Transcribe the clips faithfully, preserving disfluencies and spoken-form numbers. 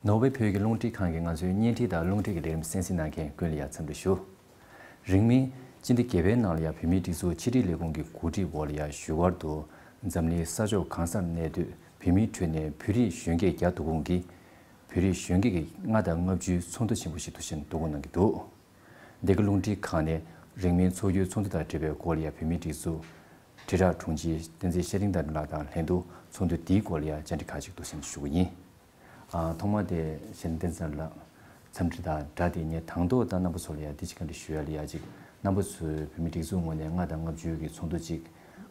ནོར་ཝེ་བོད་ཀྱི་རླུང་འཕྲིན་ཁང་གི་ང་ཚོའི་བརྙན་འཕྲིན་དང་རླུང་འཕྲིན་གྱི་ལས་རིམ་གསན་གཟིགས་གནང་མཁན་ཀུན་ལ་ཡང་འཚམས་འདྲི་ཞུ། རིང་མིན་སྤྱི་ཟླ་བརྒྱད་པའི་ནང་ལ་ཡང་བོད་མིའི་སྒྲིག་འཛུགས་ཕྱི་དྲིལ་ལས་ཁུངས་ཀྱི་གོ་སྒྲིག་འོག་ལ་ཡང་བཞུགས་སྒར་དུ་འཛམ་གླིང་ས་ཕྱོགས་གང་སར་གནས་སྡོད་བོད་མིའི་ཁྲོད་ནས་བོད་རིགས་གཞོན་སྐྱེས་བརྒྱ་དོ་དགུ་གིས་བོད་རིགས་གཞོན་སྐྱེས་ཀྱི་ལྔ་དང་ལྔ་བཅུའི་ཚོགས་འདུ་ཆེན་པོ་ཞིག་འདུ་ཞིང་འདུ་འགོ་གནང་གི་འདུག་འདི་ག་རླུང་འཕྲིན་ཁང་ནས་རིང་མིན་ཚོགས་རྒྱུའི་ཚོགས་འདུ་དང་འབྲེལ་བའི་སྐོར་ལ་ཡང་བོད་མིའི་སྒྲིག་འཛུགས་དྲིལ་བསྒྲགས་དྲུང་ཆེ་བསྟན་འཛིན་ཤེས་རིང་དར་ལགས་དང་ལྷན་དུ་ཚོགས་འདུ་འདིའི་སྐོར་ལ་ཡང་བཅར་འདྲི་ཁག་ཅིག་འདུག་ཟེར་ཞུ་གི་ཡིན། ཨ་ཐོག་མ་དེ་ཤེས་རིང་བསྟན་འཛིན་ལགས་འཚམས་འདྲི་དང་སྦྲགས་དེ་ངས་དང་ཐོག་ད་རྣམ་པ་ཚོ་ལ་ཡང་འདི་ཅིག་བཀའ་འདྲི་ཞུ་ཡ་ལ་ཡ་ཅིག་རྣམ་པ་ཚོས་བོད་མིའི་སྒྲིག་འཛུགས་ངོས་ནས་ལྔ་དང་ལྔ་བཅུའི་གི་ཚོགས་འདུ་ཅིག་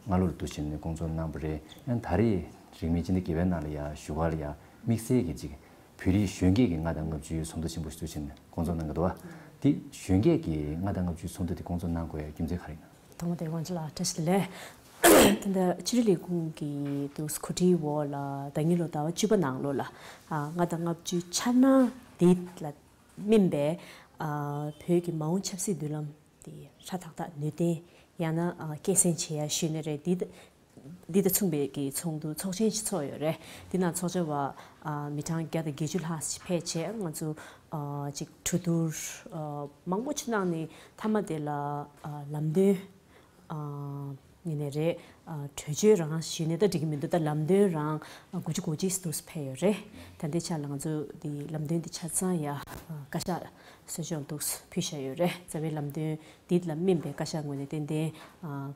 སྔ་ལོར་འདུ་བྱས་ནས་སྐོང་ཚོགས་གནང་བ་རེད། ཡང་ད་རེས་རིང་མིན་སྤྱི་ཟླ་བརྒྱད་པའི་ནང་ལ་ཡང་བཞུགས་སྒར་ལ་ཡང་དམིགས་བསལ་གྱི་ཅིག་བོད་རིགས་གཞོན་སྐྱེས་ཀྱི་ལྔ་དང་ལྔ་བཅུའི་ཚོགས་འདུ་ཆེན་པོ་ཞིག་འདུ་བྱས་ནས་སྐོང་ཚོགས་གནང་གི་འདུག་བ། དེ་གཞོན་སྐྱེས་ཀྱི་ལྔ་དང་ལྔ་བཅུའི་ཚོགས་འདུ་དེ་སྐོང་ཚོགས་གནང་དགོས་ཡ་རྒྱུ་མཚན་ག་རེ་ཡིན་ན། ཐོག་མ་དེ་དབང་ཆ་ལགས་བཀྲ་ཤིས་བདེ་ལེགས། ད་ལྟ་ཕྱི་དྲིལ་ལས་ཁུངས་ཀྱི་འདུག་གོ་སྒྲིག་འོག་ལ་ཟླ་ཉིན་ལོ་ཟླ་བ་བཅུ་པ་ནང་ལོ་ལ་ལྔ་དང་ལྔ་བཅུའི་འཆར་སྣང་འདི་ལ་སྨིན་པའི་བོད་ཀྱི་མ་འོངས་ཆབ་སྲིད་མདུན་ལམ་དེ་ཧྲ་ཐག་ཐག་ནུས་ལྡན་ཡང་ན་སྐྱེད་སྲིང་བྱེད་ཡ་ཞུས་ནི་རེད། འདི་འདི་དང་མཚུངས་པའི་གི་ཚོགས་འདུ་ཚོགས་ཆེན་ཞིག་ཚོགས་ཡོད་རེད། འདི་ནང་ཚོགས་བཅར་བ་མི་གྲངས་བརྒྱ་དང་བརྒྱད་ཅུ་ལྷག་ཞིག་ཕེབས་བྱས་ང་ཚོ་ཅིག་གྲོས་བསྡུར་མང་པོ་ཅིག་གནང་ནས་མཐའ་མ་དེ་ལ་ལམ་སྟོན་ངེས་ནས་རེད། གྲོས་ཆོད་རང་ཞུས་ནས་ད་འགྲིག་གི་མི་འདུག་ད་ལམ་སྟོན་རང་དགུ་བཅུ་གོ་གཅིག་འདུག་ཕེབས་ཡོད་རེད། ད་ལྟའི་ཆ་ལ་ང་ཚོ་འདི་ལམ་སྟོན་འདི་ཆ་ཚང་ཡ་བཀའ་ཤག་གསོལ་ལྕོག་འདུག་ཕུལ་བཞག་ཡོད་རེད། རྩ་བའི་ལམ་སྟོན་འདི་ལ་སྨིན་པའི་བཀའ་ཤག་ངོས་ནས་ཏན་ཏན་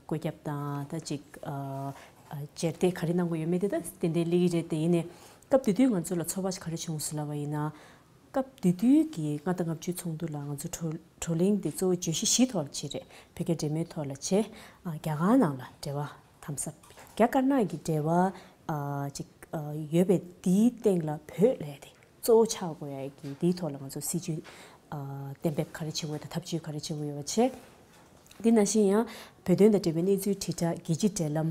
བཀོད་ཁྱབ་དང་ད་ཅིག་བརྗེ་རེས་ག་རེ་གནང་དགོས་ཡོད་མེད་དེ་ད་ཏན་ཏན་སླེབས་ཀྱི་རེད། དེ་ཡིན་ནའི་སྐབས་དེ་དུས་ང་ཚོ་ལ་ཚོར་བ་ཞིག་ག་རེ་བྱུང་སོང་ལབ་པ་ཡིན་ན། སྐབས་དེ་དུས་ཀྱི་ལྔ་དང་ལྔ་བཅུའི་ཚོགས་འདུ་ལ་ང་ཚོ་བགྲོ་བགྲོ་གླེང་དེ་གཙོ་བོ་བརྗོད་གཞི་བཞིའི་ཐོག་ལ་བྱས་རེད། བོད་རྒྱ་འབྲེལ་མོལ་ཐོག་ལ་བྱས། རྒྱ་གར་ནང་ལ་འབྲེལ་བ་དམ་ཟབ། རྒྱ་དཀར་ནག་གི་འབྲེལ་བ་ཅིག་ཡོད་པའི་དེའི་སྟེང་ལ་བོད་ལས་དེ་གཙོ་བོ་ཆགས་དགོས་ཡ་གི་དེའི་ཐོག་ལ་ང་ཚོ་སྲིད་ཇུས་གཏན་འབེབས་ག་རེ་བྱེད་དགོས་དང་ཐབས་ཇུས་ག་རེ་བྱེད་དགོས་ཡོད་པ་བྱས། དེ་ནང་བཞིན་ཡང་བོད་དོན་དང་འབྲེལ་བའི་གནས་ཚུལ་དྲིལ་བསྒྲགས་རྒྱལ་སྤྱིའི་འབྲེལ་ལམ་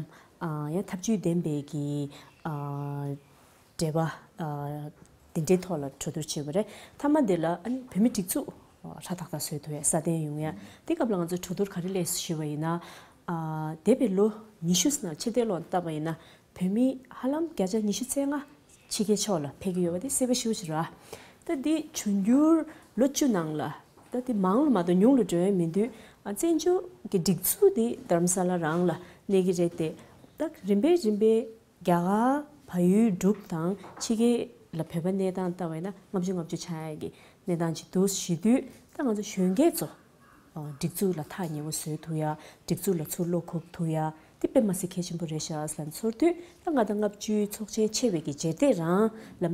ཡང་ཐབས་ཇུས་ལྡན་པའི་གི་འབྲེལ་བ། འདི་འདྲའི་ཐོག་ལ་གྲོས་བསྡུར་བྱས་པ་རེད། མཐའ་མ་འདི་ལ་ཨ་ནི་བོད་མི་སྒྲིག་འཛུགས་ཧྲ་ཐག་ཐག་བཟོས་ཐུབ་ཡ་སྲ་བརྟན་ཡོང་ཡ། དེ་སྐབས་ལ་ང་ཚོས་གྲོས་བསྡུར་ག་རེ་སླེབས་སོང་ཞུས་པ་ཡིན་ན། འདས་པའི་ལོ་ཉི་ཤུ་ནང་ཕྱི་ལྟའི་ལོག་བལྟས་པ་ཡིན་ན་བོད་མི་ཧ་ལམ་བརྒྱ་ཆ་ཉི་ཤུ་རྩ་ལྔ་ཕྱི་རྒྱལ་ཕྱོགས་ལ་ཕེབས་ཀྱི་ཡོད་པ་དེ་གསལ་པོ་ཞེ་པོ་ཞིག་རེད། ད་འདི་འབྱུང་འགྱུར་ལོ་བཅུ་ནང་ལ་ད་འདི་མང་ལ་མ་གཏོགས་ཉུང་ལ་འགྲོ་ཡ་མི་འདུག་ཨ་བཙན་བྱོལ་གྱི་སྒྲིག་འཛུགས་འདི་རྡ་རམ་ས་ལ་རང་ལ་གནས་ཀྱི་རེད་དེ། ད་རིམ་པས་རིམ་པས། རྒྱ་གར་བལ་ཡུལ་འབྲུག་དང་ཕྱི་རྒྱལ་ལ་བོད་པ་གནས་སྟངས་ལྟ་བས་ན་ལྔ་བཅུ་ང་བཅུ་ཆགས་ཡ་གི་གནས་སྟངས་ཅིག་འདུག་ཞུ་དུས་ད་ང་ཚོ་གཞོན་སྐྱེས་ཚོ་སྒྲིག་འཛུགས་ལ་ཐག་ཉེ་བོ་བཟོ་ཐུབ་ཡ། སྒྲིག་འཛུགས་ལ་ཚུར་བློ་འཁོར་ཐུབ་ཡ་དེ་དཔེ་མ་སྲིད་གལ་ཆེན་པོ་རེད་ཤག་ལབ་ཚོར་དུས་ད་ལྔ་དང་ལྔ་བཅུའི་ཚོགས་ཆེན་ཆེ་བའི་གི་མཇལ་འཕྲད་རང་ལ་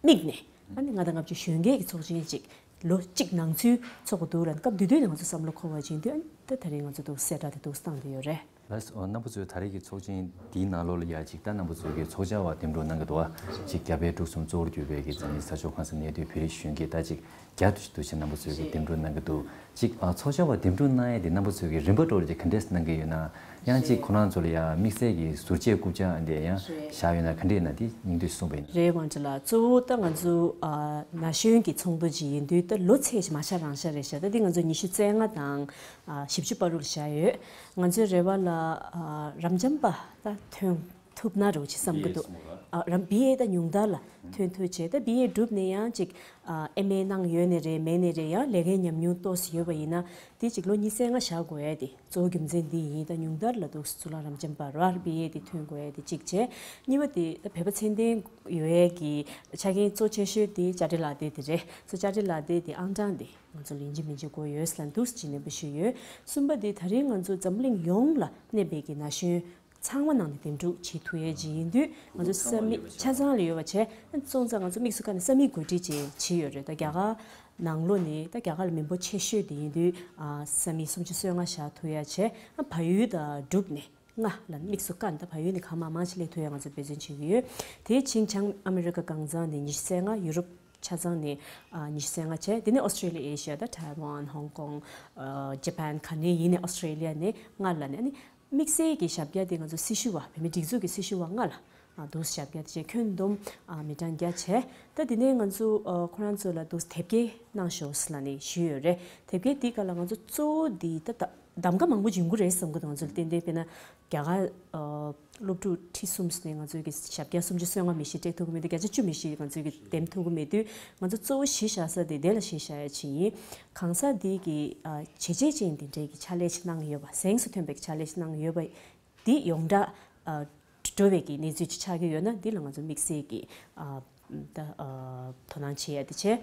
དམིགས་ནས་ཨ་ནི་ལྔ་དང་ལྔ་བཅུ་གཞོན་སྐྱེས་ཀྱི་ཚོགས་ཆེན་ཅིག་ལོ་གཅིག་ནང་ཚུད་ཚོགས་དགོས་འདུག་ལབ་སྐབས་དེ་དུས་ནས་ང་ཚོ་བསམ་བློ་འཁོར་བ་ཅིག་ཡིན་དུས་ཨ་ནི་ད་ད་རེས་ང་ཚོ་འདུག་གསལ་བསྒྲགས་དེ་འདུག་བཏང་བསྡད་ཡོད་རེད། ལགས་སོ། རྣམ་པ་ཚོས་ད་རེས་ཀྱི་ཚོགས་ཆེན་འདིའི་ནང་ལོགས་ལ་ཡ་གཅིག་ད་རྣམ་པ་ཚོས་ཀྱི་ཚོགས་བཅར་བ་འདེམས་སྒྲུག་གནང་གི་འདུག་བ། གཅིག་རྒྱ་བལ་འབྲུག་གསུམ་གཙོ་བོར་གྱུར་པའི་གི་འཛམ་གླིང་ས་ཕྱོགས་གང་སར་གནས་སྡོད་བོད་རིགས་གཞོན་སྐྱེས་ད་གཅིག་བརྒྱ་དུ་ཞིག་འདུག་ཅེས་རྣམ་པ་ཚོས་ཀྱི་འདེམས་སྒྲུག་གནང་གི་འདུག་གཅིག་ཨ་ཚོགས་བཅར་བ་འདེམས་སྒྲུག་གནང་ཡས་དེ་རྣམ་པ་ཚོས་ཀྱི་རིམ་པ་འདྲ་བོ་ཅིག་ག་འདྲས་གནང་གི་ཡོད་ན། ཡང་གཅིག་ཁོ་རང་ཚོ་ལ་ཡ་དམིགས་བསལ་གྱི་ཟུར་བཅད་རྐུབ་བཅག་འདི་ཡང་བཞག་ཡོད་ན་ག་འདྲས་ན་དེ་སྙིང་བསྡུས་གསུངས་པ་ཡིན། རེད། དབང་ཆ་ལགས། གཙོ་བོ་ད་ང་ཚོ་ཨ་ན་གཞོན་གྱི་ཚོགས་འདུ་ཅིག་ཡིན་དུས་ད་ལོ་ཚད་ཅིག་མ་ཆགས་རང་ཤག་རེད་ཤག་ད་འདི་ང་ཚོ་ཉི་ཤུ་རྩ་ལྔ་དང་ཨ་བཞི་བཅུ་བར་དུ་ལ་བཞག་ཡོད། ང་ཚོའི་རེ་བ་ལ་ཨ་རབ་འབྱམས་པ་ད་ཐོན་ཐུབ་ན་རེ་བ་ཅིག་བསམ་གྱི་འདུག་ཨ་རམ་བི་ཨེ་ད་ཉུང་མཐར་ལ་ཐོན་ཐུབ་བྱས། ད་བི་ཨེ་གྲུབ་ནས་ཡང་ཅིག་ཨ་ཨེམ་ཨེ་གནང་ཡོད་ནས་རེད་མེད་ནས་རེད། ཡང་ལས་ཀའི་ཉམས་མྱོང་ཏོག་ཙམ་ཡོད་པ་ཡིན་ན་དེ་ཅིག་ལོ་ཉི་ཤུ་རྩ་ལྔ་བཞག་དགོས་ཡ་དེ་གཙོ་བོ་རྒྱུ་མཚན་འདི་ཡིན། ད་ཉུང་མཐར་ལ་འདུག་གཙུག་ལག་རབ་འབྱམས་པ་ར་བི་ཨེ་དེ་ཐོན་དགོས་ཡ་དེ་གཅིག་བྱས། གཉིས་པ་དེ་ད་བོད་པ་ཚད་ལྡན་ཡོད་ཡ་གི་ཆ་རྐྱེན་གཙོ་ཆེ་ཤོས་དེ་བཅར་འདྲི་ལག་དེབ་དེ་རེད། སོ་བཅར་འདྲི་ལག་དེབ་དེ་ཨང་གྲངས་དེ་ང་ཚོ་ལ་ཡིན་གཅིག་མིན་གཅིག་དགོས་ཡོད་ཟེར་ལ་འདུག་ཅེས་ནན་པོ་ཞུས་ཡོད། གསུམ་པ་དེ་ད་རེས་ང་ཚོ་འཛམ་གླིང་ཡོངས་ལ་གནས་པའི་གི་ན་གཞོན་ཚང་མ་ནང་ནས་འདེམས་སྒྲུག་བྱེད་ཐུབ་ཡས་ཅིག་ཡིན་དུས་ང་ཚོ་ས་མིག་ཆ་ཚང་ལ་ཡོད་པ་བྱས། སོང་ཙང་ང་ཚོ་དམིགས་སུ་བཀར་ནས་ས་མིག་གོ་སྒྲིག་ཅིག་བྱས་ཡོད་རེད། ད་རྒྱ་གར་ནང་ལོགས་ནས་ད་རྒྱ་གར་ལ་མི་འབོར་ཆེ་ཤོས་དེ་ཡིན་དུས་ཨ་ས་མིག་སུམ་ཅུ་སོ་ལྔ་བཞག་ཐུབ་ཡ་བྱས། ཨ་བལ་ཡུལ་དང་འབྲུག་ནས་ལྔ་ལ་དམིགས་སུ་བཀར་ནས་ད་བལ་ཡུལ་ནས་གང་མང་མང་ཞིག་སླེབས་ཐུབ་ཡ་ང་ཚོ་འབད་བརྩོན་བྱེད་ཀྱི་ཡོད། དེའི་བྱིངས་བྱང་ཨ་མི་རི་ཀ་གང་ཚང་ནས་ཉི་ཤུ་རྩ་ལྔ། ཡུ་རོབ་ཆ་ཚང་ནས་ཨ་ཉི་ཤུ་རྩ་ལྔ་བྱས། དེ་ནས་ཨོ་སི་ཀྲེ་ལི་ཡ། ཨེ་ཤི་ཡ། ད་ཐའེ་ཝན། ཧོང་ཀོང་། ཨ་ཇ་པན། ག་ནས་ཡིན་ནས་ཨོ་སི་ཀྲེ་ལི་ཡ་ནས་ལྔ་ལ་ནས། ཨ་ནི་དམིགས་བསལ་གྱི་ཞབས་བཀྱག་དེ་ང་ཚོ་སྲི་ཞུ་བ། བོད་མིའི་སྒྲིག་འཛུགས་ཀྱི་སྲི་ཞུ་བ་ལྔ་ལ་ཨ་འདུག་ཞབས་བཀྱག་དེ་བྱས། ཁྱོན་བསྡོམས་ཨ་མི་གྲངས་བརྒྱ་བྱས། ད་དེ་ནས་ང་ཚོ་ཨ་ཁོ་རང་ཚོ་ལ་འདུག་དེབ་སྐྱེལ་གནང་ཤོག་ཟེར་ལབ་ནས་ཞུས་ཡོད་རེད། དེབ་སྐྱེལ་དེའི་སྐབས་ལ་ང་ཚོ་གཙོ་བོ་དེ་ད་ད་ གདམ་ག་མང་པོ་ཡོང་གི་རེད་བསམ་གི་འདུག་ང་ཚོ་ལ་ཏན་ཏན་དཔེར་ན་རྒྱ་གར་ཨ་སློབ་ཕྲུག་ཁྲི་གསུམ་ནས་ང་ཚོའི་གི་ཞབས་བཀྱག་སུམ་ཅུ་སོ་ལྔ་མི་ཤེས་སྤྲད་ཐུབ་ཀྱི་མེད་དུས། བརྒྱ་ཆ་བཅུ་མི་ཤེས་ང་ཚོའི་གི་འདེམས་ཐུབ་ཀྱི་མེད་དུས། ང་ཚོ་གཙོ་བོ་གཞི་བཞག་ས་དེ་དེ་ལ་གཞི་བཞག་ཡ་ཅིག་ཡིན། གང་ཟག་འདི་གི་ཨ་བྱས་རྗེས་ཅན་དེ་འདྲའི་གི་ཕྱག་ལས་ཤིག་གནང་ཡོད་པ། གཟེངས་སུ་ཐོན་པའི་གི་ཕྱག་ལས་ཤིག་གནང་ཡོད་པ་འདི་ཡོངས་གྲགས་ཨ་འགྲོ་བའི་གི་གནས་ཚུལ་ཅིག་ཆགས་ཀྱི་ཡོད་ན། འདི་ལ་ང་ཚོ་དམིགས་བསལ་གྱི་ཨ་ད་ཨ་དོ་སྣང་བྱེད་ཡ་དེ་བྱས།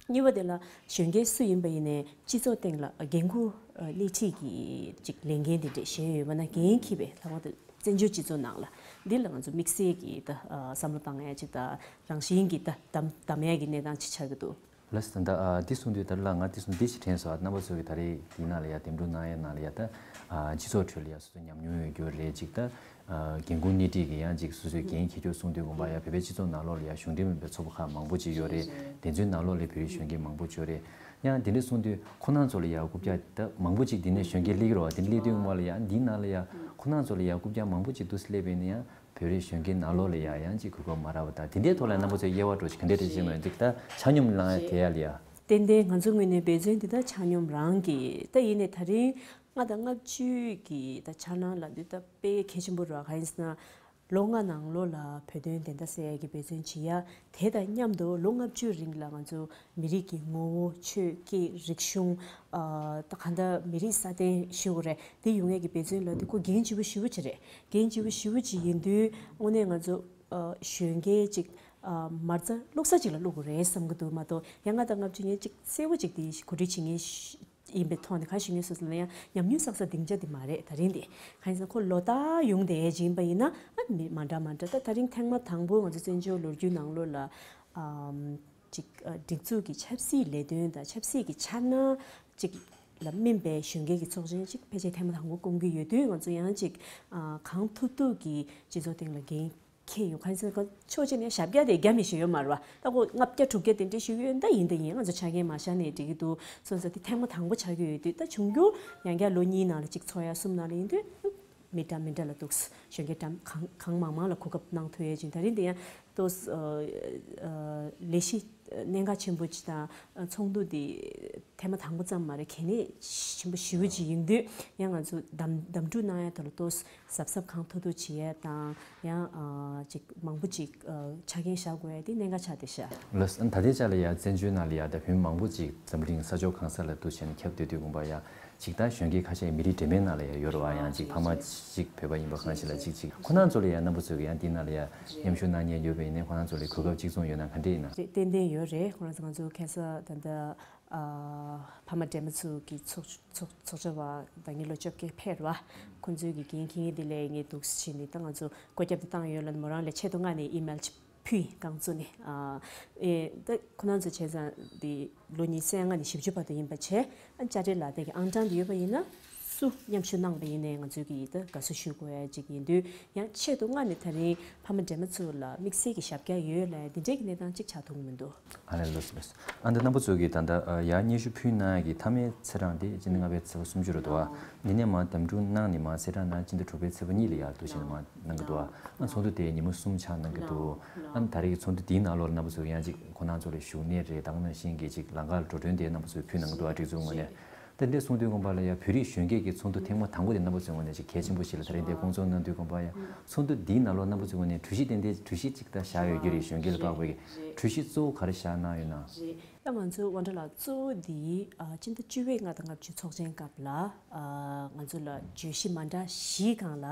གཉིས་པ་དེ་ལ་གཞོན་སྐྱེས་སུ་ཡིན་པ་ཡིན་ནའི་སྤྱི་ཚོགས་སྟེང་ལ་འགན་ཁུར་སྣེ་ཁྲིད་ཀྱི་ཅིག་ལས་འགན་དེ་འདྲས་བཞེས་ཡོད་པ་ན། འགན་འཁྱེར་བའི་ལྷག་པར་དུ་བཙན་བྱོལ་སྤྱི་ཚོགས་ནང་ལ་འདི་ལ་ང་ཚོ་དམིགས་བསལ་གྱི་ད་བསམ་བློ་བཏང་ཡ་ཅིག་དང་། རང་བཞིན་གྱི་ད་གདམ་གདམ་ཡ་གི་གནས་སྟངས་ཅིག་ཆགས་ཀྱི་འདུག་ལགས་སོ། ད་ལྟ་འདི་གསུངས་དུས་ད་ལ་ང་འདི་གསུངས་འདི་ཞིག་དྲན་སོང་། རྣམ་པ་ཚོ་གི་ད་རེས་འདི་ནང་ལ་ཡ་འདེམས་སྒྲུག་གནང་ཡ་ནང་ལ་ཡ་ད་སྤྱི་ཚོགས་ཁྲོད་ལ་ཡ་སོ་སོ་ཉམས་མྱོང་ཡོད་རྒྱུ་རེད་ཅིག་ད། འགན་ཁུར་སྣེ་ཁྲིད་ཀྱི་ཡང་ཅིག་སོ་སོའི་འགན་འཁྱེར་རྒྱུ་གསུངས་དུས་ཙམ་པ་ཡང་བོད་པའི་སྤྱི་ཚོགས་ནང་ལོགས་ལ་ཡང་གཞུང་འབྲེལ་མིན་པའི་ཚོགས་པ་ཁག་མང་པོ་ཅིག་ཡོད་རེད། དེ་ཚོའི་ནང་ལོགས་ལ་བོད་རིགས་གཞོན་སྐྱེས་མང་པོ་ཅིག་ཡོད་རེད། ཡང་དེ་འདྲ་གསུངས་དུས་ཁོ་རང་ཚོ་ལ་ཡང་རྐུབ་བཀྱག་ད་མང་པོ་ཅིག་དེ་ནས་གཞོན་སྐྱེས་སླེབས་ཀྱི་རེད་བ། དེ་སླེབས་དུས་ཙམ་པ་ལ་ཡང་འདིའི་ནང་ལ་ཡང་ཁོ་རང་ཚོ་ལ་ཡང་རྐུབ་བཀྱག་མང་པོ་ཅིག་འདུག་སེ་སླེབས་པ་ཡིན་ན་ཡང་བོད་རིགས་གཞོན་སྐྱེས་ནང་ལོགས་ལ་ཡང་ཡང་ཅིག་གོ་སྐབས་མ་རག་པ་དང་། དེ་འདྲའི་ཐོག་ལ་རྣམ་པ་ཚོའི་དབྱེ་བ་འགྲོ་ཞིག་ག་འདྲ་འདྲ་ཅིག་མ་ཡིན་ཅིག་ད་ཆ་སྙོམས་ལངས་ཡ་དེ་ཡ་ལ་ཡ། ཏན་ཏན་ང་ཚོ་ངོས་ནས་འབད་བརྩོན་འདི་ད་ཆ་སྙོམས་རང་གི་ད་ཡིན་ནའི་ད་རིང་ལྔ་དང་ལྔ་བཅུ་གི་ད་འཆར་སྣང་ལབ་དུས་ད་དཔེ་གལ་ཆེན་པོ་རེད་བ། གང་ཡིན་ཟེར་ན། ལོ་ལྔ་ནང་ལོགས་ལ་བོད་དོན་བདེན་མཐའ་གསལ་ཡག་གི་འབད་བརྩོན་བྱེད་ཡ། དེ་དང་མཉམ་དུ་ལོ་ལྔ་བཅུའི་རིང་ལ་ང་ཚོ་མི་རིགས་ཀྱི་ངོ་བོ། ཆོས། སྐད། རིག་གཞུང་། ཨ་ད་གང་ལྟར་མི་རིགས་སྲ་བརྟན་ཞུ་དགོས་རེད། དེ་ཡོང་ཡས་ཀྱི་འབད་བརྩོན་ལ་དེ་ཁོ་འགན་ལྗིད་པོ་ཞེ་པོ་ཅིག་རེད། འགན་ལྗིད་པོ་ཞེ་པོ་ཅིག་ཡིན་དུས་དངོས་གནས་ང་ཚོ་ཨ་གཞོན་སྐྱེས་ཅིག་ཨ་མ་རྩ་བླུག་ས་ཅིག་ལ་བླུག་དགོས་རེད་བསམ་གྱི་འདུག་མ་གཏོགས་ཡང་ལྔ་དང་ལྔ་བཅུ་ངས་ཅིག་གསལ་པོ་ཅིག་དེ་གོ་སྒྲིག་བྱེད་མཁན་ཡིན་པའི་ཐོག་ནས་ག་ཞུ་ངེས་སོ་སོ་ལ་ཡང་ཉམས་མྱོང་བསགས་ས་སྡིངས་ཆ་དེ་མ་རེད་ད་རིང་དེ། གང་ཡིན་ཟེར་ན་ཁོ་ལོ་ལྟར་ཡོང་བསྡད་ཡས་ཅིག་ཡིན་པ་ཡིན་ན། ཨ་མི་མ་འདྲ་མ་འདྲ། ད་ད་རིང་ཐེངས་མ་དང་པོ་ང་ཚོ་བཙན་བྱོལ་ལོ་རྒྱུས་ནང་ལོགས་ལ་ཨམ་ཅིག་ཨ་སྒྲིག་འཛུགས་ཀྱི་ཆབ་སྲིད་ལས་དོན་དང་ཆབ་སྲིད་ཀྱི་འཆར་སྣང་ཅིག་ལ་སྨིན་པའི་གཞོན་སྐྱེས་ཀྱི་ཚོགས་ཆེན་ཅིག་ཕལ་ཆེར་ཐེངས་མ་དང་པོ་སྐོང་གི་ཡོད་དུས། ང་ཚོ་ཡང་ཅིག་ཨ་གང་ཐུབ་ཐུབ་ཀྱིས་སྤྱི་ཚོགས་སྟེང་ལ་འགན་འཁྱེར་ཡོད། གང་ཡིན་ཟེར་ན་ཕྱོགས་གཅིག་ནས་ཞབས་བཀྱག་དེ་རྒྱ་མི་ཞིག་ཡོད་མ་རེད་བ། ད་ཁོ་ལྔ་བརྒྱ་དྲུག་བརྒྱ་དེ་འདྲས་ཞིག་ཡོད་ན་ད་ཡིན་ད་ཡིན། ང་ཚོ་ཆ་རྐྱེན་མ་བཞག་ནས་འགྲིག་གི་འདུག་སོང་ཙང་དེ་ཐེངས་མ་དང་པོ་ཆགས་ཀྱི་ཡོད་དུས། ད་འབྱུང་འགྱུར་ཡང་བསྐྱར་ལོ་གཉིས་ནང་ལ་གཅིག་ཚོགས་ཡ། གསུམ་ནང་ལ་ཡིན་དུས་མི་འདྲ་མི་འདྲ་ལ་འདུག་གཞོན་སྐྱེས་གྲམ་གང་གང་མང་མང་ལ་གོ་སྐབས་གནང་ཐུབ་ཡ་ཅིག་ད་རིང་དེ་ཡང་ཏོག་ཙམ་ལས་གཞི་གནད་འགག་ཆེན་པོ་ཅིག་དང་ཚོགས་འདུ་དེ་ཐེངས་མ་དང་པོ་ཙམ་མ་རེད། གལ་གནད་ཆེན་པོ་ཞེ་པོ་ཅིག་ཡིན་དུས། ཡང་ང་ཚོ་གདམ་གདམ་སྒྲུག་གནང་ཡ་དེ་ལ་ཏོག་ཙམ་གཟབ་གཟབ་གང་ཐུབ་ཐུབ་བྱེད་ཡ་དང་། ཡང་ཨ་ཅིག་མང་པོ་ཅིག་ཨ་ཆ་རྐྱེན་བཞག་དགོས་ཡ་དེ་གནད་འགག་ཆགས་བསྡད་ཤག་ལགས་སོ། ད་ལྟའི་ཆ་ལ་ཡ་བཙན་བྱོལ་ནང་ལ་ཡ་ད་བོད་མི་མང་པོ་ཅིག་འཛམ་གླིང་ས་ཕྱོགས་གང་ས་ལ་འདུག་བྱས་ནས་ཁྱབ་བསྡད་དུས་ཙམ་པ་ཡ་ཅིག་ད་གཞོན་སྐྱེས་ཁ་ཤས་མི་རིགས་འདྲ་མིན་ནང་ལ་ཡ་ཡོད་རེད་བ། ཡང་ཅིག་ཕ་མ་ཅིག་བོད་པ་ཡིན་པ་གང་ཞིག་ལ་ཅིག་ཅིག་ཁོ་རང་ཚོ་ལ་ཡ་རྣམ་པ་ཚོས་ཀྱི་ཡང་འདི་ནང་ལ་ཡ་མཉམ་ཞུགས་གནང་མཁན་ཡོད་པ་ཡིན་ནའི་ཁོ་རང་ཚོ་ལ་གོ་སྐབས་གཅིག་མཚུངས་ཡོད་ན་ག་འདྲས་ཡིན་ན། རེད། ཏན་ཏན་ཡོད་རེད། ཁོ་རང་ཚོ་ང་ཚོ་ཁ་སང་ད་ལྟ་ཨ་ཕ་མ་འདྲེས་མ་ཚོ་གི་ཚོགས་ཚོགས་ཚོགས་བཅར་བ་ད་ངེད་ལོ་བཅོ་བརྒྱད་ཕེབས་རེད་བ། ཁོང་ཚོའི་གི་འགན་འཁྱེར་མཁན་དེ་ལས་ངས་འདུག་སེ་བྱས་ནས་ད་ང་ཚོ་བཀོད་ཁྱབ་དེ་བཏང་ཡོད་ལ། མོ་རང་ལ་ཆེད་དུ་མངགས་ནས་ཨི་མེལ་ཅིག་ཕུལ་ཡིན། རྐང་བཙུགས་ནས་ཨ་ཨེ་ད་ཁོ་རང་ཚོ་བྱས་ཙང་དེ་ལོ་ཉི་ཤུ་རྩ་ལྔ་ནས་བཞི་བཅུ་བར་དུ་ཡིན་པ་བྱས། ཨ་དཔྱ་ཁྲལ་ལག་དེབ་ཀྱི་ཨང་གྲངས་དེ་ཡོད་པ་ཡིན་ན། སུ་མཉམ་ཞུགས་གནང་བ་ཡིན་ནའི་ང་ཚོས་ཀྱིས་ད་དགའ་བསུ་ཞུ་དགོས་ཡ་ཅིག་ཡིན་དུས། ཡང་ཆེད་དུ་མངགས་ནས་ད་རིང་ཕ་མ་འདྲེས་མ་ཚོ་ལ་དམིགས་བསལ་གྱི་ཞབས་བཀྱག་ཡོད་ལབ་ཡ་འདི་འདྲའི་གི་གནས་སྟངས་ཅིག་ཆགས་ཐུབ་ཀྱི་མི་འདུག་ཨ་ལས། ལགས་སོ་ལགས་སོ། ཨ་འདི་རྣམ་པ་ཚོ་གིས་ད་ལྟ་ཨ་ཡ་སྙན་ཞུ་ཕུལ་གནང་ཡ་གི་མཐའ་མའི་ཚེས་གྲངས་དེ་སྤྱི་ཟླ་ལྔ་པའི་ཚེས་པ་སུམ་ཅུ་རེད་འདུག་ཨ། འདི་ནས་མར་གདམ་འདྲེན་གནང་ནས་མར་ཚེས་གྲངས་ནང་སྤྱི་ཟླ་དྲུག་པའི་ཚེས་པ་གཉིས་ལ་ཡར་འདུག་བྱས་ནས་མར་གནང་གི་འདུག་ཨ། ཨ་ཚོགས་འདུ་དེ་ཉིན་མོ་གསུམ་ཆགས་གནང་གི་འདུག་ཨ་ད་རེས་ཀྱི་ཚོགས་འདུ་དེའི་ནང་ལོགས་ལ་རྣམ་པ་ཚོ་ཡང་ཅིག་ཁོང་རྣམ་ཚོ་ལ་བཞུགས་གནས་རེད། ད་ག་ནང་བཞིན་གྱི་ཅིག་ལམ་ཁ་འགྲོ་གྲོན་དེ་རྣམ་པ་ཚོས་ཕུལ་གནང་གི་འདུག་ཨ། སྒྲིག་འཛུགས་ངོས་ནས། ད་འདི་གསུངས་དུས་ཙམ་པ་ལ་ཡ་བོད་རིགས་གཞོན་སྐྱེས་ཀྱི་ཚོགས་འདུ་ཐེངས་མ་དང་པོ་དེ་རྣམ་པ་ཚོའི་ངོས་ནས་ཅིག་གལ་ཆེན་པོ་ཞིག་ལ་ད་རིང་འདིར་བསྐོང་ཚོགས་གནང་དུས་ཙམ་པ་ཡ། ཚོགས་འདུ་འདིའི་ནང་ལོགས་རྣམ་པ་ཚོའི་ངོས་ནས་གྲོས་གཞི་ཏན་ཏན་གྲོས་གཞི་ཅིག་ད་བཞག་ཡོད་ཀྱི་རེད། གཞོན་སྐྱེས་ལ་དཔག་པའི་གྲོས་གཞི་གཙོ་བོ་ག་རེ་བཞག་གནང་ཡོད་ན། རེད། ད་ང་ཚོའི་ཝན་ཌར་ལགས་གཙོ་བོ་འདི་ཨ་སྤྱི་ཟླ་བཅུ་པའི་ལྔ་དང་ལྔ་བཅུ་ཚོགས་ཆེན་སྐབས་ལ་ཨ་ང་ཚོ་ལ་བརྗོད་གཞི་མ་འདྲ་བཞིའི་སྒང་ལ།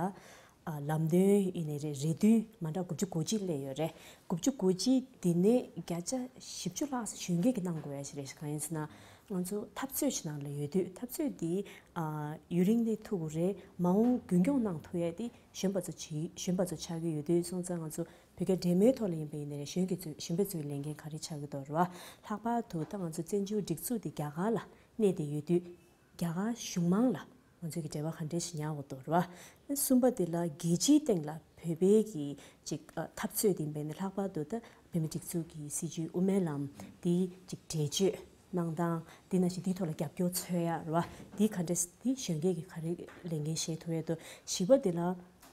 ཨ་ལམ་སྟོན་ཡིན་ནའི་རེད། རེ་འདུན་མ་འདྲ་དགུ་བཅུ་གོ་གཅིག་སླེབས་ཡོད་རེད། དགུ་བཅུ་གོ་གཅིག་འདི་ནས་བརྒྱ་ཆ་བཞི་བཅུ་ལྷག་ཙམ་གཞོན་སྐྱེས་ཀྱིས་གནང་དགོས་ཡ་ཞིག་རེད། གང་ཡིན་ཟེར་ན་ང་ཚོ་འཐབ་རྩོད་ཅིག་ནང་ལ་ཡོད་དུས། འཐབ་རྩོད་འདི་ཨ་ཡུན་རིང་གནས་ཐུབ་ཀྱི་རེད། མ་འོངས་རྒྱུན་སྐྱོང་གནང་ཐུབ་ཡ་དེ་གཞོན་པ་ཚོ་བྱེད། གཞོན་པ་ཚོ་ཆགས་ཀྱི་ཡོད་དུས། སོང་ཙང་ང་ཚོ་བོད་རྒྱ་འབྲེལ་མོལ་ཐོག་ལ་ཡིན་པ་ཡིན་ནའི་རེད། གཞོན་སྐྱེས་ཚོའི་གཞོན་པ་ཚོའི་ལས་འགན་ག་རེ་ཆགས་ཀྱི་འདུག་རེད་བ། ལྷག་པར་དུ་ད་ང་ཚོ་བཙན་བྱོལ་སྒྲིག་འཛུགས་འདི་རྒྱ་གར་ལ་གནས་བསྡད་ཡོད་དུས། རྒྱ་གར་གཞུང་མང་ལ་ང་ཚོས་ཀྱི་འབྲེལ་བ་ག་འདྲས་ཤིག་ཉར་དགོས་འདུག་རེད་བ། གསུམ་པ་དེ་ལ་རྒྱལ་སྤྱིའི་སྟེང་ལ་བོད་པའི་གི་ཅིག་ཨ་འཐབ་རྩོད་དེ་ཡིན་པ་ཡིན་ན། ལྷག་པར་དུ་ད་བོད་མི་སྒྲིག་འཛུགས་ཀྱི་སྲིད་བྱུས་དབུ་མའི་ལམ་དེ་ཅིག་འགྲེལ་བརྗོད་གནང་སྟངས། དེ་ནང་བཞིན་དེའི་ཐོག་ལ་རྒྱབ་སྐྱོར་འཚོལ་ཡ་རེད་བ། དེ་ག་འདྲས་དེ་གཞོན་སྐྱེས་ཀྱིས་ག་རེ་ལས་འགན་བཞེས་ཐུབ་ཡ་འདུག་བཞི་པ་དེ་ལ་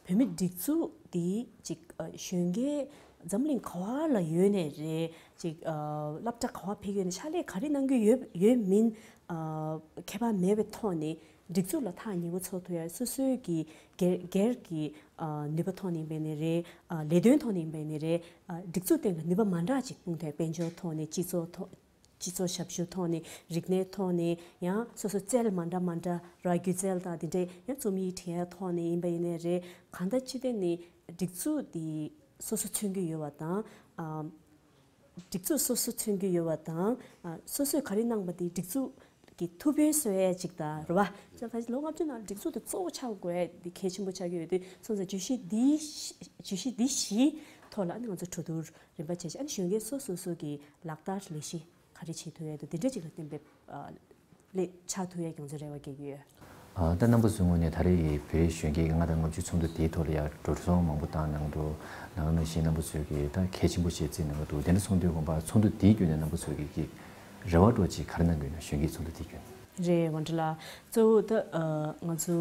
བོད་མི་སྒྲིག་འཛུགས་དེ་ཅིག་ཨ་གཞོན་སྐྱེས་འཛམ་གླིང་ག་བ་ལ་ཡོད་ནའི་རེད། ཅིག་ཨ་སློབ་གྲྭ་ག་བ་ཕེབས་ཡོད་ནའི་ཕྱག་ལས་ག་རེ་གནང་གི་ཡོད་ཡོད་མིན་ཨ་ཁྱད་པར་མེད་པའི་ཐོག་ནས། སྒྲིག་འཛུགས་ལ་ཐག་ཉེ་བོ་ཚོགས་ཐུབ་ཡ། སོ་སོའི་གི་སྒེར་སྒེར་གྱི་ཨ་ནུས་པ་ཐོག་ནས་ཡིན་པ་ཡིན་ནའི་རེད། ཨ་ལས་དོན་ཐོག་ནས་ཡིན་པ་ཡིན་ནའི་རེད། ཨ་སྒྲིག་འཛུགས་སྟེང་ལ་ནུས་པ་མ་འདྲ་ཅིག་སྤུངས་ཐུབ་ཡ། དཔལ་འབྱོར་ཐོག་ནས། སྤྱི་ཚོགས་ཐོག་སྤྱི་ཚོགས་ཞབས་ཞུ་ཐོག་ནས། རིག་གནས་ཐོག་ནས། ཡང་སོ་སོ་རྩལ་མ་འདྲ་མ་འདྲ་ར། སྒྱུ་རྩལ་དང་དེ་འདྲའི། ཡང་རྩོམ་ཡིག་འབྲི་ཡ་ཐོག་ནས་ཡིན་པ་ཡིན་ནའི་རེད། གང་ལྟར་སྤྱི་བཏང་ནས་སྒྲིག་འཛུགས་དེ་སོ་སོ་མཚོན་གྱི་ཡོད་པ་དང་། ཨ་སྒྲིག་འཛུགས་སོ་སོ་མཚོན་གྱི་ཡོད་པ་དང་། ཨ་སོ་སོས་ག་རེ་གནང་པ་དེ་སྒྲིག་འཛུགས་ཀྱི་ཐུགས་ཕན་གསོས་ཡ་ཅིག་དང་། རེད་བ། ད་ལོ་ལྔ་བཅུ་ནང་སྒྲིག་འཛུགས་དེ་གཙོ་བོ་ཆགས་དགོས་ཡ་དེ་གལ་ཆེན་པོ་ཆགས་ཀྱི་ཡོད་དུས། སོང་ཙང་བརྗོད་གཞི་འདི་བཞི། བརྗོད་གཞི་འདི་བཞིའི་ཐོག་ལ་ཨ་ནི་ང་ཚོ་གྲོས་བསྡུར་རིམ་པ་བྱས་བྱས། ཨ་ནི་གཞོན་སྐྱེས་སོ་སོ་སོ་གི་ལག་བསྟར་ལས་གཞི་ག་རེ་བྱེད་ཐུབ་ཡ་འདུག་དེ་འདྲ་ཅིག་ལ་བརྟེན་པའི་ཨ་ལས་ཆགས་ཐུབ་ཡ་ང་ཚོ་རེ་བ་རྒྱག་གི་ཡོད། ཨ་ད་རྣམ་པ་ཚོའི་ངོས་ནས་ད་རེས་ཀྱི་བོད་གཞོན་སྐྱེས་ཀྱི་ལྔ་དང་ལྔ་བཅུ་ཚོགས་འདུ་དེའི་ཐོག་ལ་ཡ་འགྲོ་སོང་མང་པོ་བཏང་གནང་འདུག་ནང་ནང་བཞིན་རྣམ་པ་ཚོས་ཀྱི་ད་གལ་ཆེན་པོ་ཞེས་བརྩིས་གནང་གི་འདུག་དེ་འདྲ་སོང་དུས་དགོངས་པ་ཚོགས་འདུ་དེའི་བརྒྱུད་ནས་རྣམ་པ་ཚོས་ཀྱི་ཀྱི་རེ་བ་འདྲ་ཅིག་ག་རེ་གནང་གི་ཡོད་ན། གཞོན་སྐྱེས་ཚོགས་འདུ་དེའི་བརྒྱུད་ནས། རེད། ཝན་ཏྲ་ལགས། གཙོ་བོ་ད་ཨ་ང་ཚོ་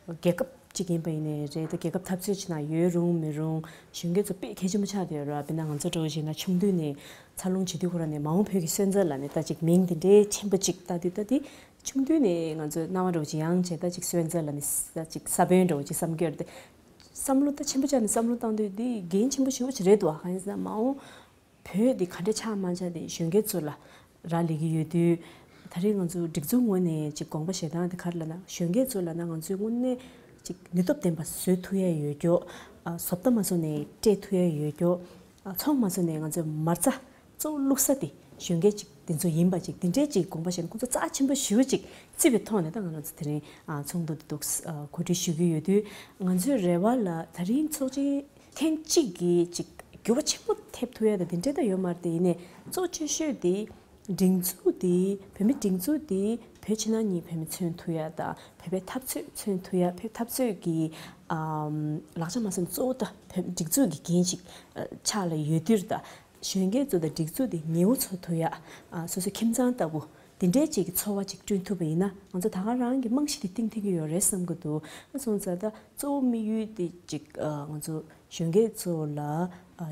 རྒྱལ་ཁབ་ཅིག་ཡིན་པ་ཡིན་ནའི་རེད། ད་རྒྱལ་ཁབ་འཐབ་རྩོད་ཅིག་ནང་ཡོད་རུང་མེད་རུང་གཞོན་སྐྱེས་ཚོ་དཔེ་གལ་ཆེན་པོ་ཆགས་བསྡད་ཡོད་ར། དཔེར་ན་ང་ཚོ་འདྲ་བོ་ཞིག་ན་ཆུང་དུས་ནས་འཚར་ལོངས་བྱེད་དུས་ཁོ་རང་ནས་མ་འོངས་བོད་ཀྱི་སོན་རྩ་ལབ་ནས་ད་ཅིག་མིང་དེ་འདྲའི་ཆེན་པོ་ཅིག་བཏགས་དུས། ད་དེ་ཆུང་དུས་ནས་ང་ཚོ་སྣང་བ་འདྲ་བོ་ཅིག་ཡངས་བྱས། ད་ཅིག་སོན་རྩ་ལབ་ནས་ད་ཅིག་ས་བོན་འདྲ་བོ་ཅིག་བསམ་གྱི་ཡོད་རེད་དེ། བསམ་བློ་ད་ཆེན་པོ་ཆགས་ནས་བསམ་བློ་བཏང་དུས། འདི་འགན་ཆེན་པོ་ཞེ་པོ་ཅིག་རེད་འདུག་བ། གང་ཡིན་ཟེར་ན་མ་འོངས་བོད་འདི་ག་འདྲ་ཆགས་མ་ཆགས་དེ་གཞོན་སྐྱེས་ཚོ་ལ་རག་ལས་ཀྱི་ཡོད་དུས། ད་རེས་ང་ཚོ་སྒྲིག་འཛུགས་ངོས་ནས་ཅིག་དགོངས་པ་བཞེས་སྟངས་དེ་ག་རེ་ལབ་ན། གཞོན་སྐྱེས་ཚོ་ལབ་ན་ང་ཚོས་དངོས་གནས་ཅིག་ནུས་སྟོབས་ལྡན་པ་བཟོ་ཐུབ་ཡ་ཡོད་རྒྱུ། ཨ་བཟོ་ལྟ་མ་བཟོ་ནས་སྤྲད་ཐུབ་ཡ་ཡོད་རྒྱུ། ཨ་ཚོང་མ་བཟོ་ནས་ང་ཚོའི་མ་རྩ་གཙོ་བོ་བླུག་ས་དེ་གཞོན་སྐྱེས་ཅིག་དེ་ཚོ་ཡིན་པ་ཅིག་དེ་འདྲའི་ཅིག་དགོངས་པ་བཞེས་ནས་ཁོང་ཚོ་རྩ་ཆེན་པོ་ཞེ་པོ་ཅིག་བརྩིས་པའི་ཐོག་ནས། ད་ང་རང་ཚོ་དེ་རིང་ཨ་ཚོགས་འདུ་འདི་འདུག་ཨ་གོ་སྒྲིག་ཞུ་གི་ཡོད་དུས། ང་ཚོའི་རེ་བ་ལ་ད་རིང་ཚོགས་ཆེན་ཐེངས་གཅིག་གིས་ཅིག་འགྱུར་བ་ཆེན་པོ་ཐེབས་ཐུབ་ཡ་དང་དེ་འདྲ་ད་ཡོད་མ་རེད་དེ། ཡིན་ནའི་གཙོ་ཆེ་ཤོས་དེ་སྒྲིག་འཛུགས་དེ། བོད་མི་སྒྲིག་འཛུགས་དེ་བོད་ཕྱི་ནང་གཉིས་བོད་མི་མཚོན་ཐུབ་ཡ་དང་། བོད་པའི་འཐབ་རྩོད་མཚོན་ཐུབ་ཡ། བོད་འཐབ་རྩོད་ཀྱི་ཨམ་ལག་ཆ་མ་སོན་གཙོ་བོ་ད་བོད་སྒྲིག་འཛུགས་ཀྱི་འགན་ཅིག་ཨ་ཆགས་ལ་ཡོད་དུས། ད་གཞོན་སྐྱེས་ཚོ་དང་སྒྲིག་འཛུགས་དེ་ཉེ་བོ་ཚོ་ཐུབ་ཡ། ཨ་སོ་སོའི་ཁྱིམ་ཚང་ལྟ་བུ་དེ་འདྲའི་ཅིག་གི་འཚོ་བ་ཅིག་བསྐྲུན་ཐུབ་པ་ཡིན་ན། ང་ཚོ་ད་ག་རང་གི་རྨང་གཞི་དེ་བཏིང་ཐུབ་ཀྱི་ཡོད་རེད་བསམ་གྱི་འདུག་ཨ་སོང་ཙང་ད་གཙོ་བོ་དམིགས་ཡུལ་དེ་ཅིག་ཨ་ང་ཚོ་གཞོན་སྐྱེས་ཚོ་ལ་ཨ་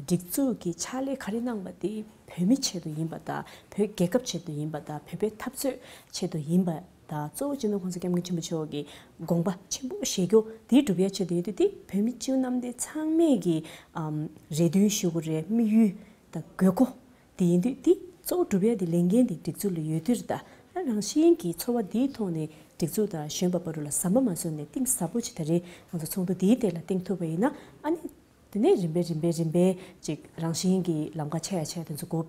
སྒྲིག་འཛུགས་ཀྱི་ཕྱག་ལས་ག་རེ་གནང་པ་དེ་བོད་མི་ཆེད་དུ་ཡིན་པ་དང་། བོད་རྒྱལ་ཁབ་ཆེད་དུ་ཡིན་པ་དང་། བོད་པའི་འཐབ་རྩོད་ཆེད་དུ་ཡིན་པ་དང་། གཙོ་བོ་སྤྱི་ནོར་༸གོང་ས་༸སྐྱབས་མགོན་ཆེན་པོ་མཆོག་གི་དགོངས་པ་ཆེན་པོ་བཞེས་རྒྱུ་དེ་སྒྲུབ་ཡ་ཆེད་དུ་ཡིན་དུས། དེ་བོད་མི་སྤྱི་བོ་གནམ་བསྟན་ཚང་མས་ཀྱི་ཨམ་རེ་འདུན་ཞུ་དགོས་རེད། དམིགས་ཡུལ་དང་དགོས་མཁོ་དེ་ཡིན་དུས། དེ་གཙོ་བོ་སྒྲུབ་ཡ་དེ་ལས་འགན་དེ་སྒྲིག་འཛུགས་ལ་ཡོད་དུས། ད་རང་བཞིན་གྱི་ཚོར་བ་དེའི་ཐོག་ནས་སྒྲིག་འཛུགས་དང་གཞོན་པ་བར་དུ་ལ་ཟམ་པ་མ་བཟོས་ནས་གཏིང་ཟབ་པོ་ཅིག་ད་རེས་ང་ཚོ་ཚོགས་འདུ་དེའི་སྟེང་ལ་བཏིང་ཐུབ་པ་ཡིན་ན། ཨ་ནི་དེ་ནས་རིམ་པས་རིམ་པས་རིམ་པས་ཅིག་རང་བཞིན་གྱིས་ལམ་ཁ་ཆེ་ཡ་ཆེ་ཡ་དེ་ཚོ་སྒོ་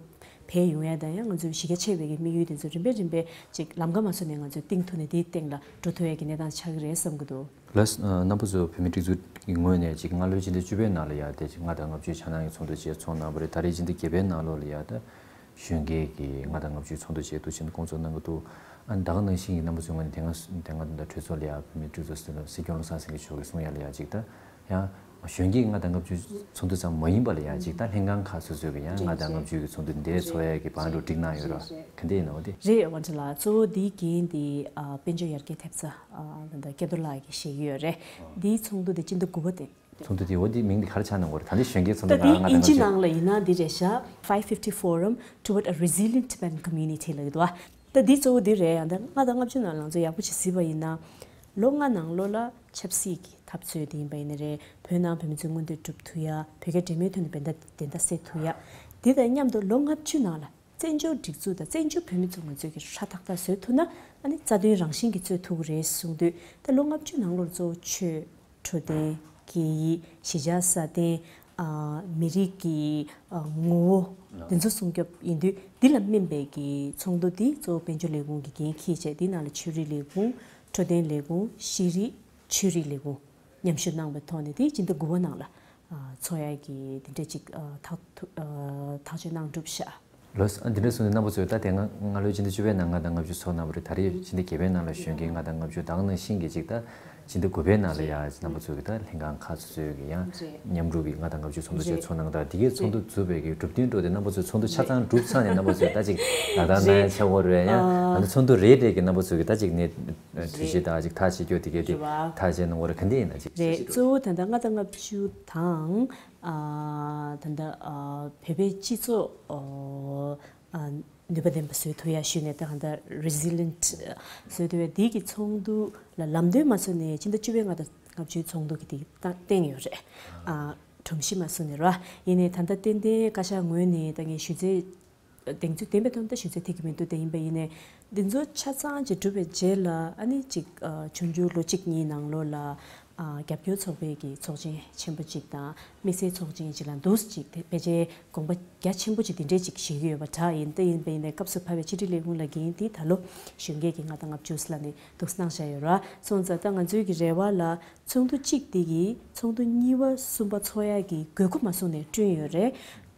ཕྱེ་ཡོང་ཡ་དང་། ཡང་ང་ཚོའི་གཞི་རྒྱ་ཆེ་བའི་གི་དམིགས་ཡུལ་དེ་ཚོ་རིམ་པས་རིམ་པས་ཅིག་ལམ་ཁ་མ་བཟོས་ནས་ང་ཚོས་བཏིང་ཐུབ་ནས་དེའི་སྟེང་ལ་འགྲོ་ཐུབ་ཡ་གི་གནས་སྟངས་ཆགས་ཀྱི་རེད་བསམ་གྱི་འདུག་ལགས། རྣམ་པ་ཚོ་བོད་མི་སྒྲིག་འཛུགས་ཀྱི་ངོས་ནས་ཅིག་སྔ་ལོའི་སྤྱི་ཟླ་བཅུ་པའི་ནང་ལ་ཡ་དེ་ཅིག་ལྔ་དང་ལྔ་བཅུའི་འཆར་སྣང་གི་ཚོགས་འདུ་ཅིག་ཚོགས་གནང་བ་རེད། ད་རེས་སྤྱི་ཟླ་བརྒྱད་པའི་ནང་ལོགས་ལ་ཡ་ད་གཞོན་སྐྱེས་ཀྱི་ལྔ་དང་ལྔ་བཅུའི་ཚོགས་འདུ་ཅིག་འདུག་ཅིག་སྐོང་ཚོགས་གནང་གི་འདུག་ཨ་ནི་ད་ག་ནང་བཞིན་གྱི་རྣམ་པ་ཚོའི་ངོས་ནས་དེ་སྔ་དེ་སྔ་ད་གྲོས་ཚོགས་ལ་ཡ་བོད་མི་སྒྲིག་འཛུགས་སྲིད་སྐྱོང་བློ་བཟང་སེང་གེ་མཆོག་གིས་གསུང་ཡ་ལ་ཡ་ཅིག་ད་ཡང་གཞོན་སྐྱེས་ལྔ་དང་ལྔ་བཅུ་ཚོགས་འདུ་ཙམ་མ་ཡིན་པ་ལ་ཡ་ཅིག་ད་ལྷན་ཁང་ཁག་སོ་སོའི་གི་ཡང་ལྔ་དང་ལྔ་བཅུ་གི་ཚོགས་འདུ་འདིར་ཚོགས་ཡ་གི་བང་སྒྲིག་གནང་ཡོད་ར། ག་འདྲ་ཡིན་ནའོ་དེ། རེད། ཝན་ཏྲ་ལགས། གཙོ་བོ་འདིའི་འགན་དེ་ཨ་དཔལ་འབྱོར་ཡར་རྒྱས་ཐེབས་རྩ་ཨ་ད་ལྟ་སྐལ་རྡོར་ལགས་ཀྱིས་བཞེས་ཀྱི་ཡོད་རེད། འདིའི་ཚོགས་འདུ་དེ་སྤྱི་ཟླ་དགུ་པ་དེ། ཚོགས་འདུ་དེ་འོ་དེ་མིང་དེ་ག་རེ་ཆགས་གནང་དགོས་རེད། ད་ལྟ་གཞོན་སྐྱེས་ཚོགས་འདུ་ད་དེ་ང་ང་དང་དབྱིན་ཇི་ང་ཚོ་ནང་ལ་ཡིན་ན་འདི་རེད་ཤག Five fifty Forum toward a Resilient Tibetan Community ལབ་ཀྱི་འདུག་བ། ད་འདི་གཙོ་བོ་འདི་རེད། ཡང་ད་ལྔ་དང་ལྔ་བཅུ་ནང་ལ་ང་ཚོ་ཡག་པོ་ཞིག་གཟིགས་པ་ཡིན་ན། ལོ་ལྔ་ནང་ལོགས་ལ་ཆབ་སྲིད་ཀྱི་འཐབ་རྩོད་དེ་ཡིན་པ་ཡིན་ན་རེད། བོད་ནང་བོད་མི་ཚོའི་མངོན་འདོད་སྒྲུབ་ཐུབ་ཡ། བོད་རྒྱ་འབྲེལ་མོལ་ཐོག་ནས་བདེན་མཐའ་བདེན་མཐའ་གསལ་ཐུབ་ཡ། དེ་དང་མཉམ་དུ་ལོ་ལྔ་བཅུ་ནང་ལ་བཙན་བྱོལ་སྒྲིག་འཛུགས་དང་བཙན་བྱོལ་བོད་མི་ཚོ་ང་ཚོས་ཀྱི་ཧྲ་ཐག་ཐག་བཟོ་ཐུབ་ན། ཨ་ནི་རྩ་དོན་རང་བཞིན་གྱིས་རྩོད་ཐུབ་ཀྱི་རེད་གསུངས་དུས། ད་ལོ་ལྔ་བཅུ་ནང་ལོགས་གཙོ་བོ་ཆོས། འཕྲོད་བསྟེན། སྐད་ཡིག་གཞིས་ཆགས་སྲ་བརྟན། ཨ་མི་རིགས་ཀྱི་ཨ་ངོ་བོ་འདི་ཚོ་སྲུང་སྐྱོབ་ཡིན་དུས། འདི་ལ་སྨན་པའི་གི་ཚོགས་འདུ་འདི་གཙོ་བོ་དཔལ་འབྱོར་ལས་ཁུངས་ཀྱི་འགན་འཁྱེར་བྱས། འདི་ནང་ལ་ཆོས་རིག་ལས་ཁུངས། འཕྲོད་བསྟེན་ལས་ཁུངས། ཤེས་རིག་ཆོས་རིག་ལས་ཁུངས་མཉམ་ཞུགས་གནང་བའི་ཐོག་ནས། དེ་སྤྱི་ཟླ་དགུ་པ་ནང་ལ་ཨ་ཚོགས་ཡ་གི་འདི་འདྲ་ཅིག་ཨ་ཐག་ཐུ་ཨ་ཐག་གཅོད་གནང་གྲུབ་ཤག་ལགས། ཨ་འདི་འདྲ་སོང་ནས་རྣམ་པ་ཚོས་ད་དེ་སྔ་སྔ་ལོའི་སྤྱི་ཟླ་བཅུ་པའི་ནང་ལྔ་དང་ལྔ་བཅུ་ཚོགས་གནང་བ་རེད། ད་རེས་སྤྱི་ཟླ་བརྒྱད་པའི་ནང་ལ་གཞོན་སྐྱེས་ལྔ་དང་ལྔ་བཅུ་དང་ནང་བཞིན་གྱི་ཅིག་ད་སྤྱི་ཟླ་དགུ་པའི་ནང་ལ་ཡ་རྣམ་པ་ཚོས་ཀྱི་ད་ལྷན་ཁང་ཁག་སོ་སོའི་གི་ཡང་མཉམ་རུབ་ཀྱི་ལྔ་དང་ལྔ་བཅུ་ཚོགས་འདུ་ཅིག་ཚོགས་གནང་། ད་དེ་གའི་ཚོགས་འདུ་འཛུགས་པའི་གི་གྲུབ་དོན་འགྲོ་དེ་རྣམ་པ་ཚོས་ཚོགས་འདུ་ཆ་ཚང་གྲུབ་ཚར་ནས་རྣམ་པ་ཚོས་ད་ཅིག་ལག་བསྟར་གནང་ཡ་ཆགས་ཡོད་རེད། ཡང་ཨ་ནི་ཚོགས་འདུ་རེ་རེ་གི་རྣམ་པ་ཚོས་ཀྱི་ད་ཅིག་ནས་གྲོས་གཞི་དང་ཅིག་ཐག་བཅད་རྒྱུ་དེ་གའི་དེ་ཐག་བཅད་གནང་དགོས་རེད། ག་འདྲ་ཡིན་ན་ཅིག་རེད། གཙོ་བོ་ད་ལྟ་ལྔ་དང་ལྔ་བཅུ་དང་། ཨ་ད་ལྟ་ཨ་བོད་པའི་སྤྱི་ཚོགས་ཨ་ ནུས་པ་ལྡན་པ་བཟོ་ཐུབ་ཡ་ཞུས་ནས་ད་གང་ལྟར་resilient བཟོ་ཐུབ་ཡ་འདི་གི་ཚོགས་འདུ་ལ་ལམ་སྟོན་མ་བཟོ་ནས་ཕྱི་ཟླ་བཅུ་པའི་ལྔ་དང་ལྔ་བཅུའི་ཚོགས་འདུ་གི་དེ་བཏང་ཡོད་རེད། ཨ། སྒྲོམ་གཞི་མ་བཟོ་ནས་ར། ཡིན་ནའི་ད་ལྟ་ཏན་ཏན་བཀའ་ཤག་ངོས་ནས་ད་ངས་ཞུ་ཚད་གདེང་ཚོད་ལྡན་པའི་དོན་དུ་ཞུ་ཚད་ཐིག་གི་མི་འདུག་དེ་ཡིན་པ་ཡིན་ནའི་འདི་ཚོ་ཆ་ཚང་ཅིག་གྲུབ་པའི་རྗེས་ལ་ཨ་ནི་ཅིག་ཨ། འབྱུང་འགྱུར་ལོ་གཅིག་གཉིས་ནང་ལོགས་ལ་ཨ། རྒྱབ་སྐྱོར་ཚོགས་པའི་གི་ཚོགས་ཆེན་ཆེན་པོ་གཅིག་དང་དམིགས་བསལ་ཚོགས་ཆེན་གཅིག་ལ་འདུག་ཅིག་དེ་ཕལ་ཆེར་དགོངས་པ་རྒྱ་ཆེན་པོ་ཅིག་འདི་འདྲས་ཅིག་བཞེས་ཀྱི་ཡོད་པ་འདྲ་ཡིན། དེ་ཡིན་པ་ཡིན་ནའི་སྐབས་སུ་བབས་པའི་ཕྱི་དྲིལ་ལས་ཁུངས་ལ་འགན་དེ་ད་ལོ་གཞོན་སྐྱེས་ཀྱི་ལྔ་དང་ལྔ་བཅུ་ལ་ནས་འདུག་གནང་བཞག་ཡོད་ར། སོང་ཙང་ད་ང་ཚོའི་གི་རེ་བ་ལ་ཚོགས་འདུ་གཅིག་དེ་གི་ཚོགས་འདུ་གཉིས་པ་གསུམ་པ་ཚོགས་ཡག་གི་དགོས་མཁོ་མ་བཟུང་ནས་བསྐྲུན་ཡོད་རེད།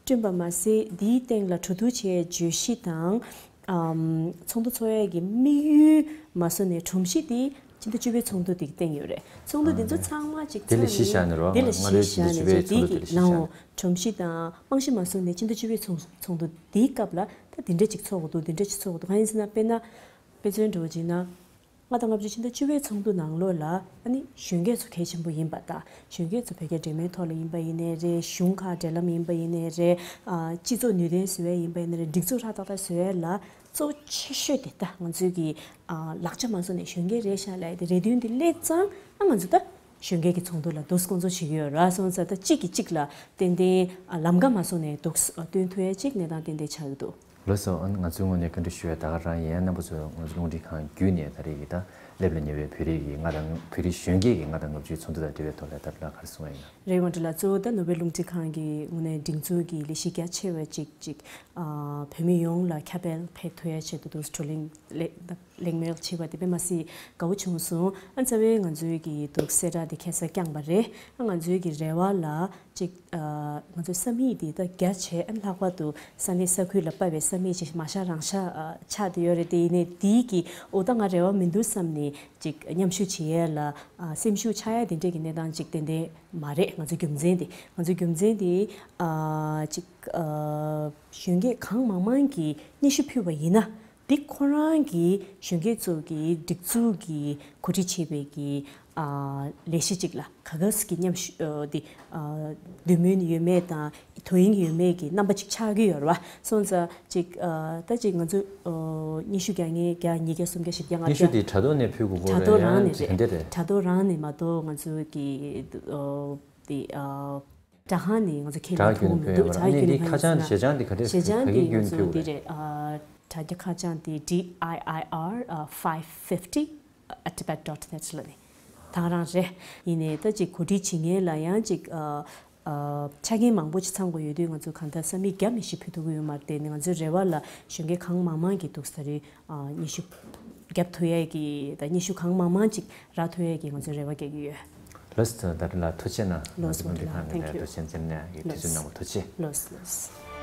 བསྐྲུན་པ་མ་ཟད་འདིའི་སྟེང་ལ་གྲོས་བསྡུར་བྱས་བརྗོད་གཞི་དང་། ཨམ། ཚོགས་འདུ་ཚོགས་ཡས་ཀྱི་དམིགས་ཡུལ་མ་བཟོ་ནས་སྒྲོམ་གཞི་དེ་ཕྱི་ཟླ་བཅུ་པའི་ཚོགས་འདུ་དེ་གི་སྟེང་ཡོད་རེད། ཚོགས་འདུ་དེ་ཚོ་ཚང་མ་ཅིག་དེ་ལས་གཞི་བཞག་ནས་རོ། དེ་ལས་ང་གཞི་ལོའི་ཕྱི་ཟླ་བཅུ་པའི་ཚོགས་འདུ་དེ་ལས་གཞི་བཞག་ནས། ལའང་སྒྲོམ་གཞི་དང་རྨང་གཞི་མ་བཟོ་ནས་ཕྱི་ཟླ་བཅུ་པའི་ཚོགས་ཚོགས་འདུ་དེའི་སྐབས་ལ་ད་དེ་འདྲས་ཅིག་ཚོགས་དགོས་འདུག་དེ་འདྲས་ཅིག་ཚོགས་དགོས་འདུག་གང་ཡིན་ཟེར་ན་དཔེར་ན། དཔེ་མཚོན་འདྲ་བོ་བྱས་ན། ལྔ་དང་ལྔ་བཅུ་ཕྱི་ཟླ་བཅུ་པའི་ཚོགས་འདུ་ནང་ལོགས་ལ་ཨ་ནི་གཞོན་སྐྱེས་ཚོ་གལ་ཆེན་པོ་ཡིན་པ་དང་གཞོན་སྐྱེས་ཚོ་བོད་རྒྱ་འབྲེལ་མོལ་ཐོག་ལ་ཡིན་པ་ཡིན་ནའི་རེད། གཞུང་ཁག་འབྲེལ་ལམ་ཡིན་པ་ཡིན་ནའི་རེད། ཨ། སྤྱི་ཚོགས་ནུས་ལྡན་བཟོ་ཡ་ཡིན་པ་ཡིན་ནའི་རེད། སྒྲིག་འཛུགས་ཧྲག་ཏག་ཏག་བཟོ་ཡ་ལ་གཙོ་ཆེ་ཤོས་དེ་ད་ང་ཚོའི་གི་ཨ། ལག་ཆ་མ་བཟོ་ནས་གཞོན་སྐྱེས་རེད་ཤག་ལབ་ཡ་དེ་རེ་འདུན་དེ་སླེབས་ཙང་ཨ་ང་ཚོ་ད་གཞོན་སྐྱེས་ཀྱི་ཚོགས་འདུ་ལ་འདུག་སྐོང་ཚོགས་བྱེད་ཀྱི་ཡོད་ར། སོང་ཙང་ད་གཅིག་གིས་གཅིག་ལ་ཏན་ཏན་ཨ། ལམ་ཁ་མ་བཟོ་ནས་འདུག་སྟོན་ཐུབ་ཡ་གཅིག་གནས་སྟངས་ཏན་ཏན་ཆགས་ཀྱི་འདུག་ལགས་སོ། ཨ་ནི་ང་ཚོའི་ངོས་ནས་བཀའ་འདྲི་ཞུ་བའི་ད་ག་རང་ཡིན། རྣམ་པ་ཚོས་ང་ཚོའི་རླུང་འཕྲིན་ཁང་བརྒྱུད་ནས་ད་རེས་ཀྱི་ད་སླེབས་ལ་ཉེ་བའི་བོད་རིགས་ཀྱི་ལྔ་དང་བོད་རིགས་གཞོན་སྐྱེས་ཀྱི་ལྔ་དང་ལྔ་བཅུའི་ཚོགས་འདུ་དང་འབྲེལ་བའི་ཐོག་ལ་ད་ལྟ་ག་རེ་གསུང་བ་ཡིན་ན། རེད། ང་འདྲི་ལ་གཙོ་བོ་ད་ནོར་ཝེ་རླུང་འཕྲིན་ཁང་གི་ངོས་ནས་སྒྲིག་འཛུགས་ཀྱི་ལས་གཞི་རྒྱ་ཆེ་བ་ཅིག་ཅིག་ཨ། བོད་མི་ཡོངས་ལ་ཁྱབ་སྤེལ་འཕེལ་ཐུབ་ཡ་ཆེད་དུ་འདུག་བགྲོ་གླེང་ལས་གླེང་མོལ་བྱས་པ་དེ་དཔེ་མ་སྲིད་དགའ་བོ་བྱུང་སོང་། ཨ། རྩ་བའི་ང་ཚོའི་གི་འདུག་གསལ་བསྒྲགས་དེ་ཁ་སང་བསྐྱངས་པ་རེད། ཨ། ང་ཚོའི་གི་རེ་བ་ལ་ཅིག་ཨ། ང་ཚོའི་ས་མིག་འདི་ད་རྒྱ་ཆེ། ཨ། ལྷག་པར་དུ་ས་གནས་ས་ཁུལ་ལ་ཕབ་པའི་ས་མིག་ཅིག་མ་ཤག་རང་ཤག་ཨ། ཆགས་བསྡད་ཡོད་རེད། དེ་ཡིན་ནའི་དེའི་གི་འོ་ད་ང་རེ་བ་མི་འདུག་བསམ་ནས་ཅིག་མཉམ་ཞུགས་བྱེད་ཡས་ལ་ཨ། སེམས་ཤུགས་ཆག་ཡས་དེ་འདྲས་ཀྱི་གནས་སྟངས་ཅིག་ཏན་ཏན་མ་རེད། ང་ཚོའི་རྒྱུ་མཚན་དེ་ང་ཚོའི་རྒྱུ་མཚན་དེ་ཨ། ཅིག་ཨ། གཞོན་སྐྱེས་གང་མང་མང་གིས་སྙན་ཞུ་ཕུལ་བ་ཡིན་ན། འདི་ཁོ་རང་གི་གཞོན་སྐྱེས་ཚོ་གི་སྒྲིག་འཛུགས་ཀྱི་གོ་སྒྲིག་བྱས་པའི་གི་ཨ། ལས་གཞི་ཅིག་ལ་ག་ག་ཟེ་གི་མཉམ་ཞུགས་ཨ། འདི་ཨ། འདོད་མོས་ཡོད་མེད་དང་དོ་དབྱིངས་ཡོད་མེད་ཀྱི་རྣམ་པ་ཅིག་ཆགས་ཀྱི་ཡོད་རེད་བ། སོང་ཙང་ཅིག་ཨ། ད་ཅིག་ང་ཚོ་ཨ། སྙན་ཞུ་རྒྱག་མཁན་བརྒྱ། ཉིས་བརྒྱ། སུམ་བརྒྱ། བཞི་བརྒྱ། ལྔ་བརྒྱ། སྙན་ཞུ་དེ་དྲ་ཐོག་ནས་ཕུལ་དགོས་ཀྱི་རེད། དྲ་ཐོག་རང་ནས་རེད། དྲ་ཐོག་རང་ནས་མ་གཏོགས་ང་ཚོ་གི་ཨ། འདི་ཨ། དྲ་ཁང་ནས་ང་ཚོ་ཁས་ལེན་ཐུབ་མི་འདུག་དྲ་ཁང་ནས་ཕུལ་ཡོད་པ་རེད། ཨ་ནི་འདི་ཁ་བྱང་། ཞལ་བྱང་འདི་ག་འདྲས། ཞལ་བྱང་འདི་ང་ཚོ་འདི་རེད། ཨ། དྲ་རྒྱ་ཁ་བྱང་འདི་D I I R five fifty at tibet dot net ལ་ནི་ད་ག་རང་རེད། ཡིན་ནའི་ད་ཅིག་གོ་སྒྲིག་བྱེད་མཁན་ལ་ཡང་ཅིག་ཨ། ཨ། ཆ་རྐྱེན་མང་པོ་ཅིག་ཚང་དགོས་ཡོད་དུས་ང་ཚོ་གང་ལྟར་ས་མིག་བརྒྱ་མི་ཞིག་ཕུལ་ཐུབ་ཀྱི་ཡོད་མ་རེད། དེ་ནི་ང་ཚོའི་རེ་བ་ལ་གཞོན་སྐྱེས་གང་མང་མང་གིས་འདུག་ས་རེད། ཨ། སྙན་ཞུ་རྒྱབ་ཐུབ་ཡས་ཀྱི་དང་སྙན་ཞུ་གང་མང་མང་ཅིག་རག་ཐུབ་ཡས་ཀྱི་ང་ཚོས་རེ་བ་རྒྱག་གི་ཡོད། ལགས་སོ། ད་རེས་ལ་ཐུགས་རྗེ་གནང་། ལགས་སོ། ང་ཚོའི་ཁང་ནས་ཐུགས་རྗེ་ཆེ། ཐུགས་རྗེ་གནང་། ལགས་སོ། ཐུགས་རྗེ་གནང་། ལགས་སོ།